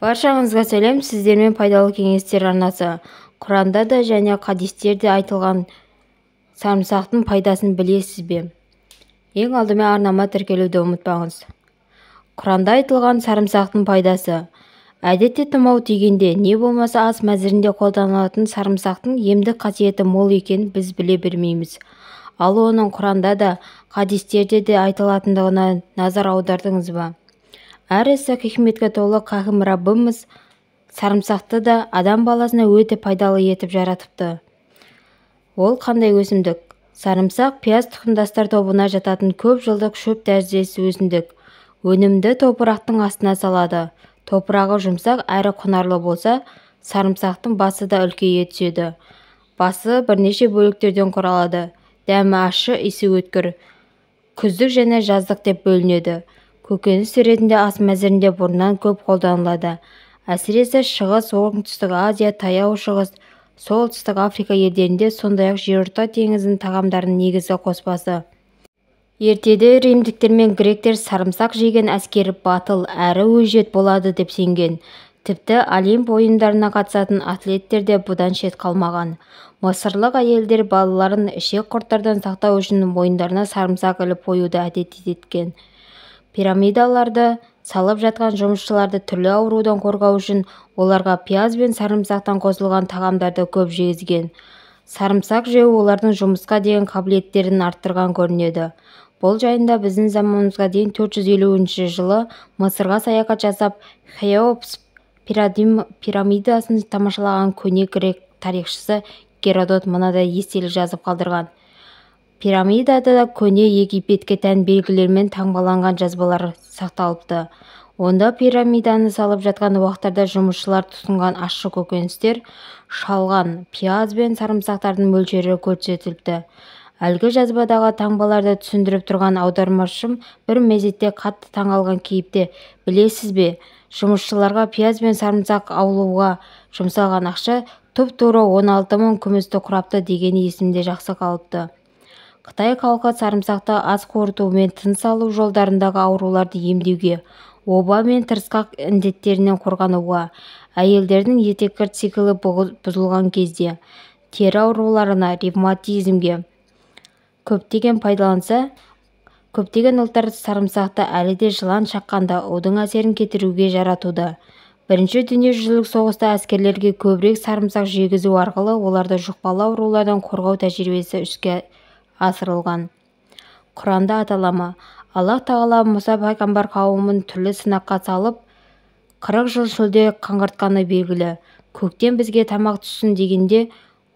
Баршаңызға сәлем, сіздермен пайдалы кеңестер арнасы. Құранда да және хадистерде айтылған сарымсақтың пайдасын білесіз бе? Ең алдымен арнама тіркелуді ұмытпаңыз. Құранда айтылған сарымсақтың пайдасы. Әдетте тұмау тигенде, не болмаса ас мәзірінде қолданылатын сарымсақтың емдік қасиеті мол екенін біз біле бермейміз. Ал оның Құранда да, хадистерде де айтылатындығына назар аудардыңыз ба? Әр ісі хикметке толы Қахым Раббымыз сарымсақты да адам баласына өте пайдалы етіп жаратыпты. Ол қандай өсімдік? Сарымсақ пияз тұқымдастар тобына жататын көп жылдық шөп тәріздес өсімдік. Өнімді топырақтың астына салады. Топырағы жұмсақ әрі құнарлы болса, сарымсақтың басы да үлкейе түседі. Басы бірнеше бөліктерден құралады. Дәмі ащы, иісі өткір. Күздік және жаздық деп бөлінеді. Көкөніс ретінде ас мәзірінде бұрыннан көп қолданылады. Әсіресе Шығыс, Оңтүстік Азия, Таяу Шығыс, Солтүстік Африка елдерінде, сондай-ақ Жерорта теңізінің тағамдарының негізгі қоспасы. Ертеде римдіктер мен гректер сарымсақ жеген әскер батыл әрі өжет болады деп сенген. Тіпті Олимп ойындарына қатысатын атлеттер де бұдан шет қалмаған. Мысырлық әйелдер балаларын ішек құрттардан сақтау үшін мойындарына сарымсақ іліп қоюды әдет еткен. Пирамидаларды салып жатқан жұмысшыларды түрлі аурудан қорғау үшін оларға пияз бен сарымсақтан қосылған тағамдарды көп жегізген. Сарымсақ жеу олардың жұмысқа деген қабілеттерін арттырған көрінеді. Бұл жайында біздің заманымызға дейін 450 жылы Мысырға саяхат жасап, Хеопс пирамидасын тамашалаған көне грек тарихшысы Геродот мынадай естелік жазып қалдырған. Пирамидада көне Египетке тән белгілермен таңбаланған жазбалар сақталыпты. Онда пирамиданы салып жатқан уақыттарда жұмысшылар тұтынған ащы көкөністер, шалған, пияз бен сарымсақтардың мөлшері көрсетіліпті. Әлгі жазбадағы таңбаларды түсіндіріп тұрған аудармашым бір мезетте қатты таңғалған кейіпте, білесіз бе, жұмысшыларға пияз бен сарымсақ алуға жұмсалған ақша тұп-тура 16 мың күмісті құрапты дегені есімде жақсы қалыпты. Қытай халқы сарымсақты ас қорыту мен тыныс алу жолдарындағы ауруларды емдеуге, оба мен тырысқақ індеттерінен қорғануға, әйелдердің етеккір циклі бұзылған кезде, тері ауруларына, ревматизмге көптеген пайдаланса, көптеген ұлттар сарымсақты әлі де жылан шаққанда удың әсерін кетіруге жаратуда. Бірінші дүниежүзілік соғыста әскерлерге көбірек сарымсақ жегізу арқылы оларды жұқпалы аурулардан қорғау тәжірибесі іске асырылған. Құранда атала ма? Аллаһ Тағала Мұса пайғамбар қауымын түрлі сынаққа салып, 40 жыл шөлде қаңғыртқаны белгілі. Көктен бізге тамақ түссін дегенде,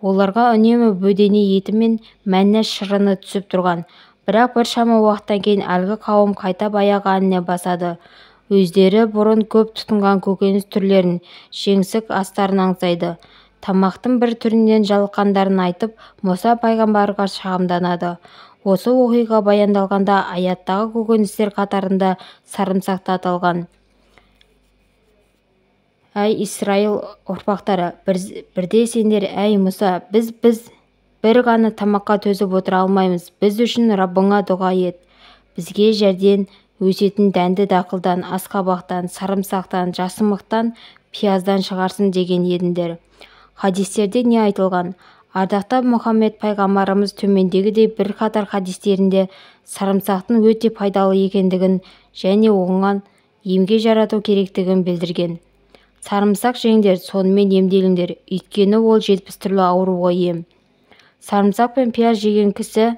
оларға үнемі бөдене еті мен мәнна шырыны түсіп тұрған. Бірақ біршама уақыттан кейін әлгі қауым қайта баяғы әніне басады. Өздері бұрын көп тұтынған көкөніс түрлерін, жеңсік астарын аңсайды. Тамақтың бір түрінен жалыққандарын айтып, Мұса пайғамбарға шағымданады. Осы оқиға баяндалғанда аяттағы көкөністер қатарында сарымсақ та аталған. Әй Исраил ұрпақтары, бірде сендер, әй Мұса, біз бір ғана тамаққа төзіп отыра алмаймыз, біз үшін Раббыңа дұға ет. Бізге жерден өсетін дәнді дақылдан, асқабақтан, сарымсақтан, жасымықтан, пияздан шығарсын деген едіңдер. Хадистерде не айтылған? Ардақты Мұхаммед пайғамбарымыз төмендегідей бірқатар хадистерінде сарымсақтың өте пайдалы екендігін және оған емге жарату керектігін білдірген. Сарымсақ жеңдер, сонымен емделіңдер, өйткені ол 70 түрлі ауруға ем. Сарымсақ пен пияз жеген кісі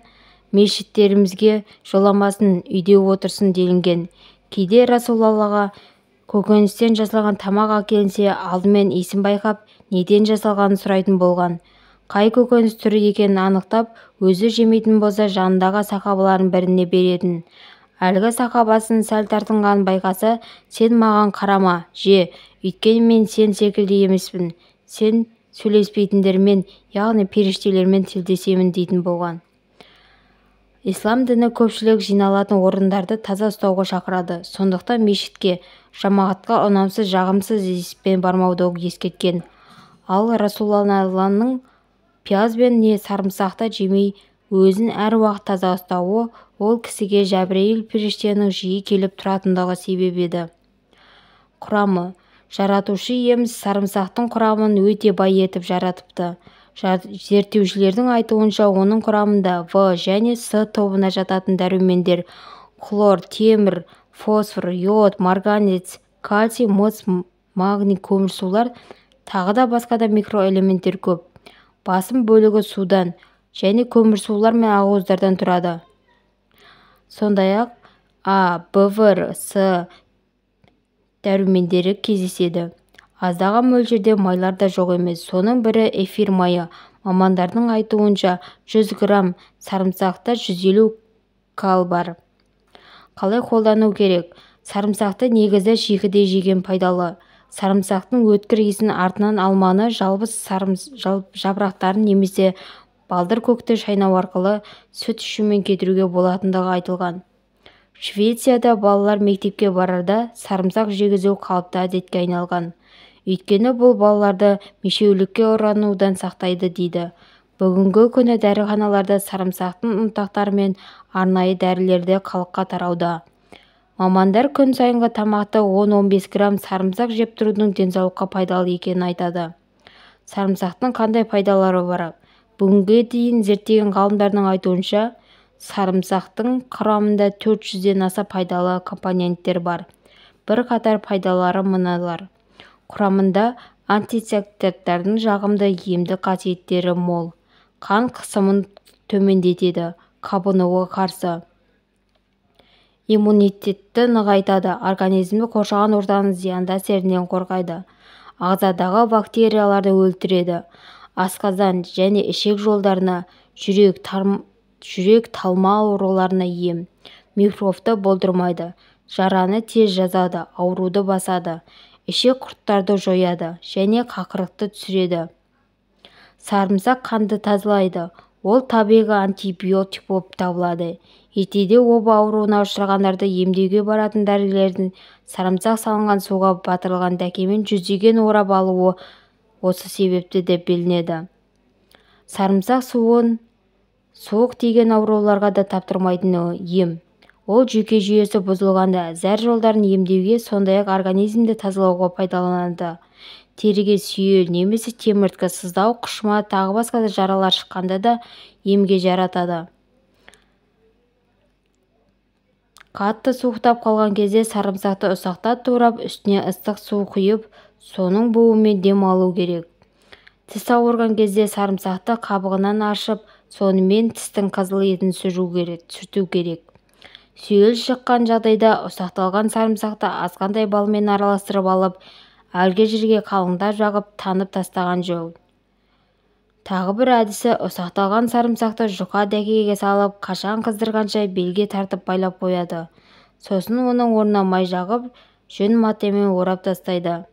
мешіттерімізге жоламасын, үйде отырсын делінген. Кейде Расулаллаға көкөністен жасалған тамақ әкелінсе, алдымен иісін байқап, неден жасалғанын сұрайтын болған. Қай көкөніс түрі екенін анықтап, өзі жемейтін болса, жанындағы сахабалардың біріне беретін. Әлгі сахабасын сәл тартынғанын байқаса, сен маған қарама, же, өйткені мен сен секілді емеспін, сен сөйлеспейтіндермен, яғни періштелермен тілдесемін дейтін болған. Ислам діні көпшілік жиналатын орындарды таза ұстауға шақырады. Сондықтан мешітке, жамағатқа ұнамсыз, жағымсыз иіспен бармауды ескерткен. Ал Расулалланың пияз бен не сарымсақты жемей, өзін әр уақыт таза ұстауы ол кісіге Жәбірейіл періштенің жиі келіп тұратындығы себеп еді. Құрамы. Жаратушы иеміз сарымсақтың құрамын өте бай етіп жаратыпты. Зерттеушілердің айтуынша, оның құрамында В және С тобына жататын дәрумендер, хлор, темір, фосфор, йод, марганец, кальций, мыс, магний, көмірсулар, тағы да басқа да микроэлементтер көп. Басым бөлігі судан және көмірсулар мен ақуыздардан тұрады. Сондай-ақ А, В, В, С дәрумендері кездеседі. Аздаған мөлшерде майлар да жоқ емес. Соның бірі эфир майы. Мамандардың айтуынша, 100 грамм сарымсақта 150 кал бар. Қалай қолдану керек? Сарымсақты негізі шикідей жеген пайдалы. Сарымсақтың өткір иісін артынан алманы жалбыз жапырақтарын немесе балдыр көкті шайнау арқылы сүт ішумен кетіруге болатындығы айтылған. Швецияда балалар мектепке барарда сарымсақ жегізу қалыпты әдетке айналған. Өйткені бұл балаларды мешеулікке ұранудан сақтайды дейді. Бүгінгі күні дәріханаларда сарымсақтың ұнтақтары мен арнайы дәрілер де халыққа тарауда. Мамандар күн сайынғы тамақта 10-15 грамм сарымсақ жеп тұрудың денсаулыққа пайдалы екенін айтады. Сарымсақтың қандай пайдалары бар? Бүгінге дейін зерттеген ғалымдардың айтуынша, сарымсақтың құрамында 400-ден аса пайдалы компоненттер бар. Бірқатар пайдалары мыналар. Құрамында антиоксиданттардың жағымды емдік қасиеттері мол. Қан қысымын төмендетеді, қабынуға қарсы. Иммунитетті нығайтады, организмді қоршаған ортаның зиянды әсерінен қорғайды. Ағзадағы бактерияларды өлтіреді. Асқазан және ішек жолдарына, жүрек талма ауруларына ем. Микробты болдырмайды, жараны тез жазады, ауруды басады. Ішек құрттарды жояды және қақырықты түсіреді. Сарымсақ қанды тазалайды. Ол табиғи антибиотик болып табылады. Ертеде оба ауруына ұшырағандарды емдеуге баратын дәрігерлердің сарымсақ салынған суға батырылған дәкемен жүздеген орап алуы осы себепті деп белгіленеді. Сарымсақ суын суық тиген ауруларға да таптырмайтын ем. Ол жүйке жүйесі бұзылғанда зәр жолдарын емдеуге, сондай-ақ организмді тазалауға пайдаланады. Теріге сүйел немесе темірткі, сыздау, қышыма, тағы басқа да жаралар шыққанда да емге жаратады. Қатты суықтап қалған кезде сарымсақты ұсақтап турап, үстіне ыстық су құйып, соның буымен дем алу керек. Тіс ауырған кезде сарымсақты қабығынан аршып, сонымен тістің қызыл етін сүрту керек. Сүйел шыққан жағдайда ұсақталған сарымсақты азғантай балмен араластырып алып, әлгі жерге қалыңдап жағып, танып тастаған жөн. Тағы бір әдісі ұсақталған сарымсақты жұқа дәкеге салып, қашан қыздырғанша белге тартып байлап қояды. Сосын оның орнына май жағып, жүн матамен орап тастайды.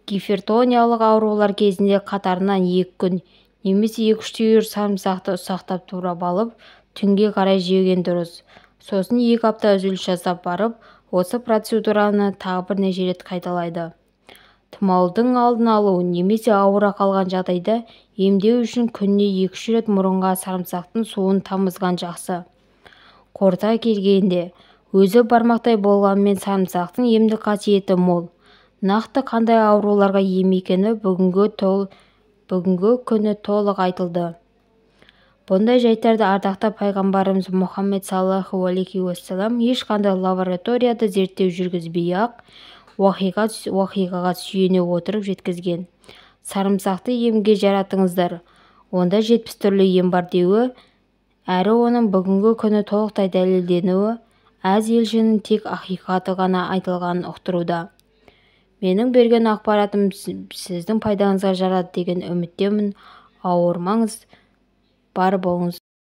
Гипертониялық аурулар кезінде қатарынан 2 күн немесе 2-3 түйір сарымсақты ұсақтап турап алып, түнге қарай жеген дұрыс. Сосын 2 апта үзіліс жасап барып, осы процедураны тағы бірнеше рет қайталайды. Тұмаудың алдын алу немесе ауыра қалған жағдайда емдеу үшін күніне 2-3 рет мұрынға сарымсақтың суын тамызған жақсы. Қорыта келгенде, өзі бармақтай болғанымен сарымсақтың емдік қасиеті мол. Нақты қандай ауруларға ем екені бүгінгі күні толық айтылды. Бұндай жайттарды ардақты пайғамбарымыз Мұхаммед саллаллаху алейхи уассалам ешқандай лабораторияда зерттеу жүргізбей-ақ, уақиғаға сүйене отырып жеткізген. Сарымсақты емге жаратыңыздар, онда 70 түрлі ем бар деуі, әрі оның бүгінгі күні толықтай дәлелденуі, әз елшінің тек ақиқаты ғана айтылғанын ұқтыруда. Менің берген ақпаратым сіздің пайдаңызға жарады деген үміттемін. Ауырмаңыз, бар болыңыз.